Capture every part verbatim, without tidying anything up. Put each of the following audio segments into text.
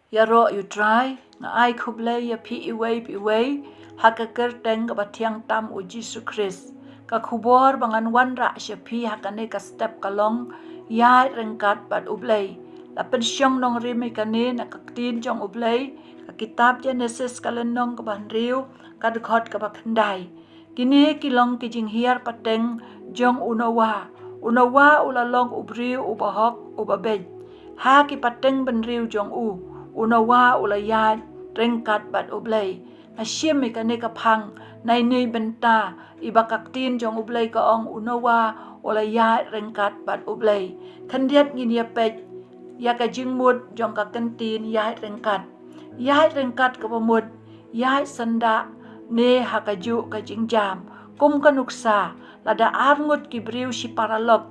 Ïaroh ïa U Trai. Nga ai khublei ïa phi iwei pa iwei ha ka kyrteng kaba thiang tam U Jisu Khrist. Ka khubor ba ngan wanrah sha phi ha kane ka step ka long: Ïaid ryngkat bad U Blei. La pynshong nongrim ïa kane na ka ktien jong U Blei, ka kitab Jenesis ka lynnong kaba hynriew, ka dkhot kaba khyndai. Kine ki long ki jinghiar pateng jong u Noah. U Noah u la long u briew uba hok, uba beit. Ha ki pateng bynriew jong u, u Noah u la ïaid ryngkat bad U Blei. Nga shim ïa kane ka phang na ine i bynta, iba ka ktien jong U Blei ka ong u Noah u la ïaid ryngkat bad U Blei. Khyndiat ngin ïa peit ïa ka jingmut jong ka kyntien ïaid ryngkat. Ïaid ryngkat kaba mut ïaid syndah ne ha kajuh ka jingjam. Kum ka nuksa, lada arngut ki briew shi paralok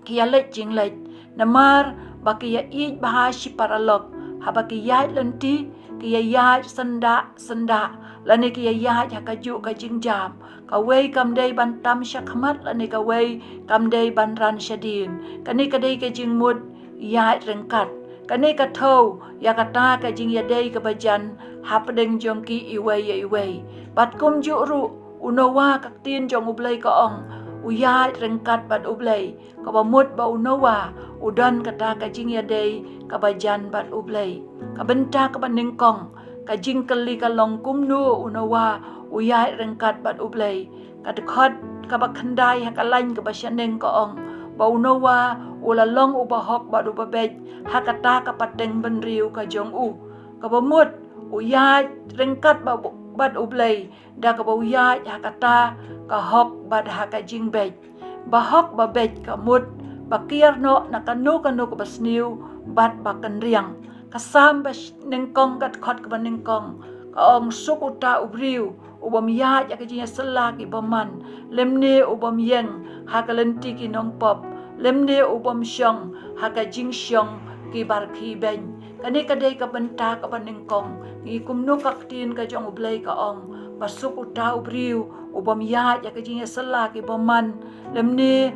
ki ïaleit jingleit, namar ba ki ïa ïeit bha shi paralok, haba ki ïaid lynti, ki ïa ïaid syndah syndah, lane ki ïa ïaid ha kajuh ka jingjam. Kawei kam dei ban tam shakhmat lane kawei kam dei ban ran shadien. Kane ka dei ka jingmut ïaid ryngkat. Kane ka thew ïa kata ka jingïadei kaba jan hapdeng jong ki iwei ïa iwei. Bad kumjuh ruh u Noah, ka ktien jong U Blei ka ong u ïaid ryngkat bad U Blei. Kaba mut ba u Noah u don kata ka jingïadei kaba jan bad U Blei. Ka bynta kaba nyngkong, ka jingkylli ka long kumno u Noah u ïaid ryngkat bad U Blei. Ka dkhot kaba khyndai ha ka lain kaba shaneng ka ong ba u Noah u la long uba hok bad uba beit ha kata ka pateng bynriew ka jong u. Kaba mut u ïaid ryngkat bad, bad U Blei, da kaba u ïaid ha kata ka hok bad ha ka jingbeit. Ba hok ba beit ka mut ba kiar noh na kano kano kaba sniew bad ba kynriang. Ka Salm ba nyngkong, ka dkhot kaba nyngkong ka ong, suk uta u briew u bym ïaid ha ka jingïasylla ki bymman, lymne u bym ïeng ha ka lynti ki nongpop, lymne u bym shong ha ka jingshong ki barkhie beiñ. Kane ka dei ka bynta kaba nyngkong. Ngi kumno ka ktien ka jong U Blei ka ong ba suk uta u briew u bym ïaid ha ka jingïasylla ki bymman, lymne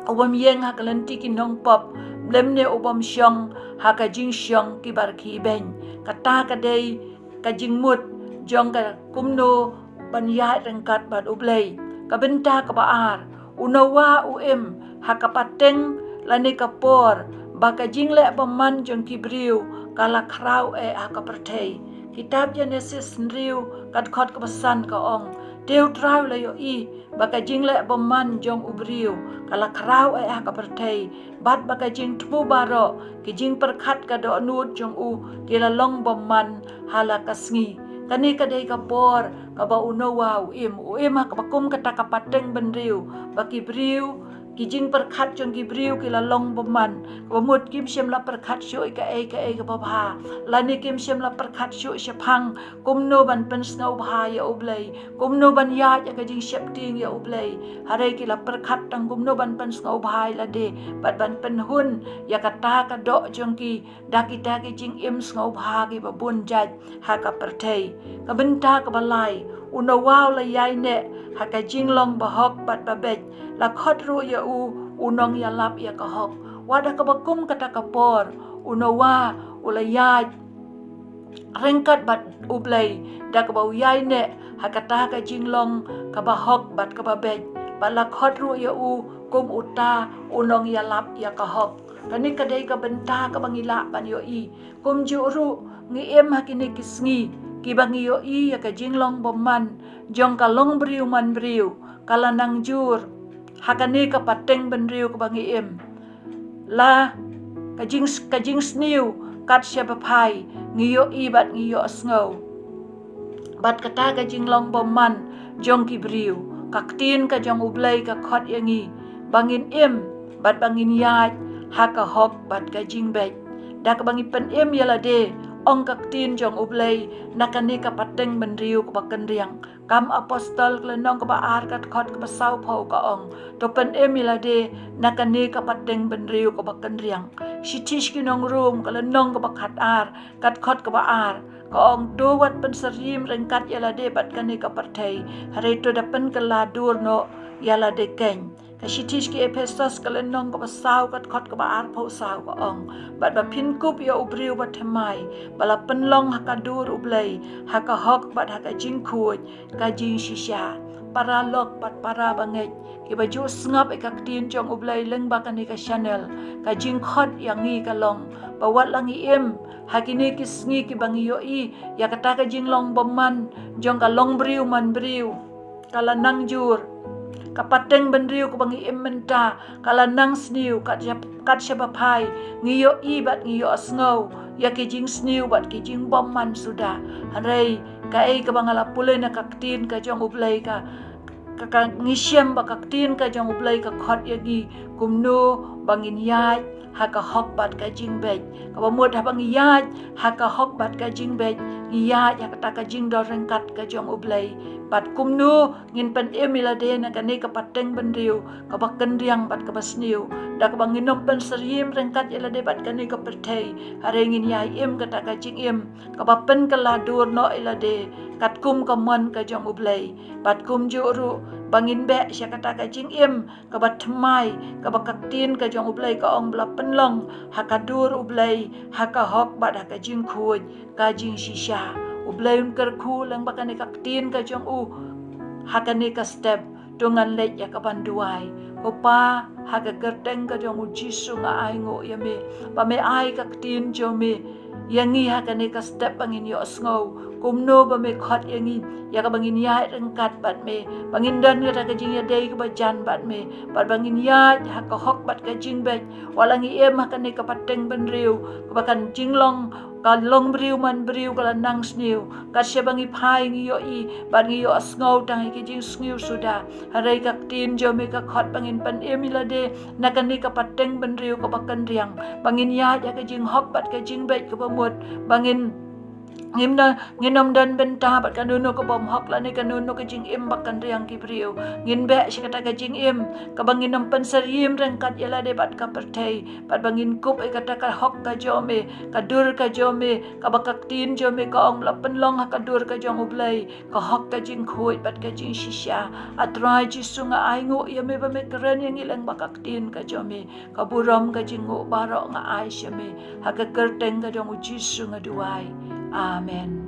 u bym ïeng ha ka lynti ki nongpop, lymne u bym shong ha ka jingshong ki barkhie beiñ. Kata ka dei ka jingmut jong ka kumno ban ïaid ryngkat bad U Blei. Ka bynta kaba ar, u Noah u im ha ka pateng lane ka por ba ka jingleh bymman jong ki briew ka la khraw eh ha ka pyrthei. Kitab Jenesis hynriew, ka dkhot kaba san ka ong, te U Trai u la ïohi ba ka jingleh bymman jong u briew ka la khraw eh ha ka pyrthei, bad ba ka jingthmu baroh, ki jingpyrkhat ka dohnud jong u, ki la long bymman ha la ka sngi. Kane ka dei ka por kaba u Noah u im, u im ha kaba kum kata ka pateng bynriew, ba ki briew, ki jingpyrkhat jong ki briew ki la long bymman. Kaba mut kim shym la pyrkhat shuh ïa kaei kaei kaba bha, lane kim shym la pyrkhat shuh shaphang kumno ban pynsngewbha ïa U Blei, kumno ban ïaid ïa ka jingsheptieng ïa U Blei. Hynrei ki la pyrkhat tang kumno ban pynsngewbha ïa lade bad ban pynhun ïa kata ka doh jong ki da kita ki jingim sngewbha kiba bun jait ha ka pyrthei. Ka bynta kaba lai, u Noah u la ïaineh ha ka jinglong ba hok bad ba beit. La khot ruh ïa u u nongïalap ïa ka hok. Wat ha kaba kum kata ka por, u Noah u la ïaid ryngkat bad U Blei da kaba u ïaineh ha kata ka jinglong kaba hok bad kaba beit, bad la khot ruh ïa u kum uta u nongïalap ïa ka hok. Kane ka dei ka bynta kaba ngi lah ban ïohi. Kumjuh ruh ngi im ha kine ki sngi kiba ngi ïohi ïa ka jinglong bymman jong ka longbriew manbriew ka la nang jur ha kane ka pateng bynriew kaba ngi im. La ka jing, ka jingsniew kat shaba phai ngi ïohi bad ngi ïohsngew. Bad kata ka jinglong bymman jong ki briew, ka ktien ka jong U Blei ka khot ïa ngi ba ngin im bad ba ngin ïaid ha ka hok bad ka jingbeit. Da kaba ngi pynim ïa lade, ong ka ktien jong U Blei, na kane ka pateng bynriew kaba kynriang. Kam Apostol ka lynnong kaba ar, ka dkhot kaba sawphew ka ong, to pynim ïa lade na kane ka pateng bynriew kaba kynriang. Shithi sha ki nong Rom ka lynnong kaba khatar, ka dkhot kaba ar ka ong, to wat pynsyriem ryngkat ïa lade bad kane ka pyrthei, hynrei to da pynkylla dur noh ïa lade keiñ. Ka shithi sha ki Ephesos ka lynnong kaba saw ka dkhot kaba arphew saw ka ong, bad ba phin kup ïa u briew bathymmai ba la pynlong ha ka dur U Blei, ha ka hok bad ha ka jingkhuid ka jingshisha. Paralok bad parabangeit kiba ju sngap ïa ka ktien jong U Blei lyngba kane ka channel, ka jingkhot ïa ngi ka long ba wat la ngi im ha kine ki sngi kiba ngi ïohi ïa kata ka jinglong bymman jong ka long briew man briew ka la nang jur. Ka pateng bynriew kaba ngi im mynta ka la nang sniew, kat shaba phai ngi ïohi bad ngi ïohsngew ïa ki jingsniew bad ki jingbymman suda. Hynrei kaei kaba nga la pule na ka ktien ka jong U Blei ka, ka, ka ngi shem ba ka ktien ka jong U Blei ka khot ïa ngi kumno ba ngin ïaid ha ka hok bad ka jingbeit. Kaba mut haba ngi ïaid ha ka hok bad ka jingbeit, ngi ïaid ha kata ka jingdon ryngkat ka jong U Blei. Bad kumno ngin pynim ïa lade na kane ka pateng bynriew kaba kynriang bad kaba sniew, da kaba ngin ym pynsyriem ryngkat ïa lade bad kane ka pyrthei. Hynrei ngin ïai im kata ka jingim kaba pynkylla dur noh ïa lade katkum ka mon ka jong U Blei. Bad kumjuh ruh ba ngin beh sha kata ka jingim kaba thymmai, kaba ka ktien ka jong U Blei ka ong ba la pynlong ha ka dur U Blei, ha ka hok bad ha ka jingkhuid ka jingshisha. U Blei un kyrkhu lyngba kane ka ktien ka jong u ha kane ka step. To ngan leit ïa kaban duwai. Ko Pa, ha ka kyrteng ka jong U Jisu nga ainguh ïa me ba me ai ka ktien jong me ïa ngi ha kane ka step ba ngin ïohsngew kumno ba me khot ïa ngi ïa kaba ngin ïaid ryngkat bad me, ba ngin don kata ka jingïadei kaba jan bad me, bad ba ngin ïaid ha ka hok bad ka jingbeit. Wat la ngi im ha kane ka pateng bynriew kaba kan jinglong ka long briew man briew ka la nang sniew, kat shaba ngi phai ngi ïohi bad ngi ïohsngew tang ïa ki jingsniew suda. Hynrei ka ktien jong me ka khot ba ngin pynim ïa lade na kane ka pateng bynriew kaba kynriang, ba ngin ïaid ha ka jinghok bad ka jingbeit kaba mut, ba ngin ngim na, ngin ym don bynta bad kano kano ka bymhok lane kano kano ka jingim ba kynriang ki briew. Ngin beh sha kata ka jingim kaba ngin ym pynsyriem ryngkat ïa lade bad ka pyrthei, bad ba ngin kup ïa kata ka hok ka jong me, ka dur ka jong me, kaba ka ktien jong me ka ong ba la pynlong ha ka dur ka jong U Blei, ka hok ka jingkhuid bad ka jingshisha. A Trai Jisu nga ainguh ïa me ba me kren ïa ngi lyngba ka ktien ka jong me. Ka burom ka jingnguh baroh nga ai sha me, ha ka kyrteng ka jong U Jisu nga duwai. Amen.